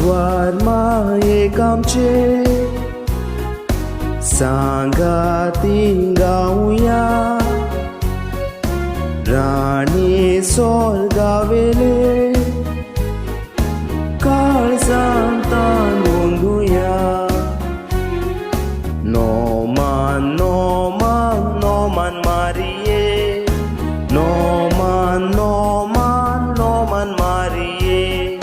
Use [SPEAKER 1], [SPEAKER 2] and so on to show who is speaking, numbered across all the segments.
[SPEAKER 1] आंकवार मायेक आमचे सांगाती गावया राणी सोर्गावेले काळजांतान गोंदुया. नोमान नोमान नोमान मारिये, नोमान नोमान नोमान मारिये,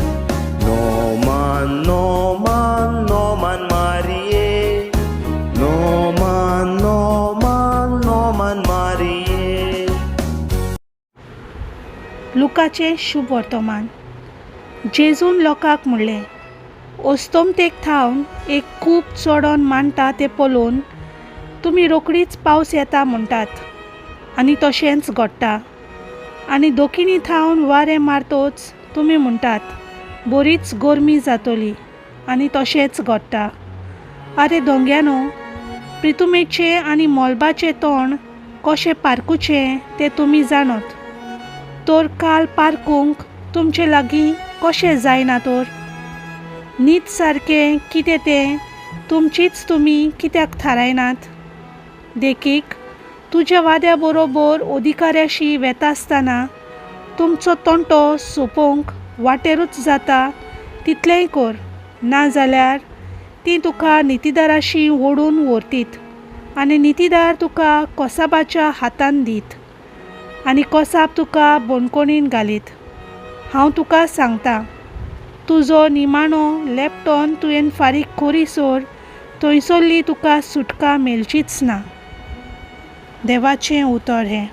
[SPEAKER 1] नोमान नोमान नोमान मारिये, नोमान नोमान नोमान मारिये.
[SPEAKER 2] लुकाचें शुभ वर्तमान. जेजून लोकांक म्हणलें, ओस्तोमतेक थावन एक कूप चडोन मांडटा तें पळोवन तुमी रोखडीच पावस येता म्हणटात आनी तशेंच घडटा. आनी दोकिणी थावन वारें मारतोच तुमी म्हणटात, बरीच गरमी जातली आनी तशेंच घडटा. आरे दोंग्यानो, प्रितुमेचें आनी मोलबाचें तोंड कशें पारकुचें तें तुमी जाणत, तर काल पारकूंक तुमचे लागीं कशें जायना तर? नीत सारकें कितें तें तुमचीच तुमी कित्याक थारायनात? देखीक, तुज्या वाद्या बरोबर अधिकाऱ्याशी वेता आसतना तुमचो तंटो सोंपोवंक वाटेरूच जाता तितलेंय कर, नाजाल्यार तीं तुका नितीदाराशी ओडून व्हरतीत आनी नितीदार तुका कोसाबाच्या हातान दीत आनी कोसाब तुका बणकोणीन घालीत. हांव तुका सांगता, तुजो निमाणो लेपटोन तुवें फारीक करीसर थंयसरली तुका सुटका मेळचीच ना. देवाचें उतर हें.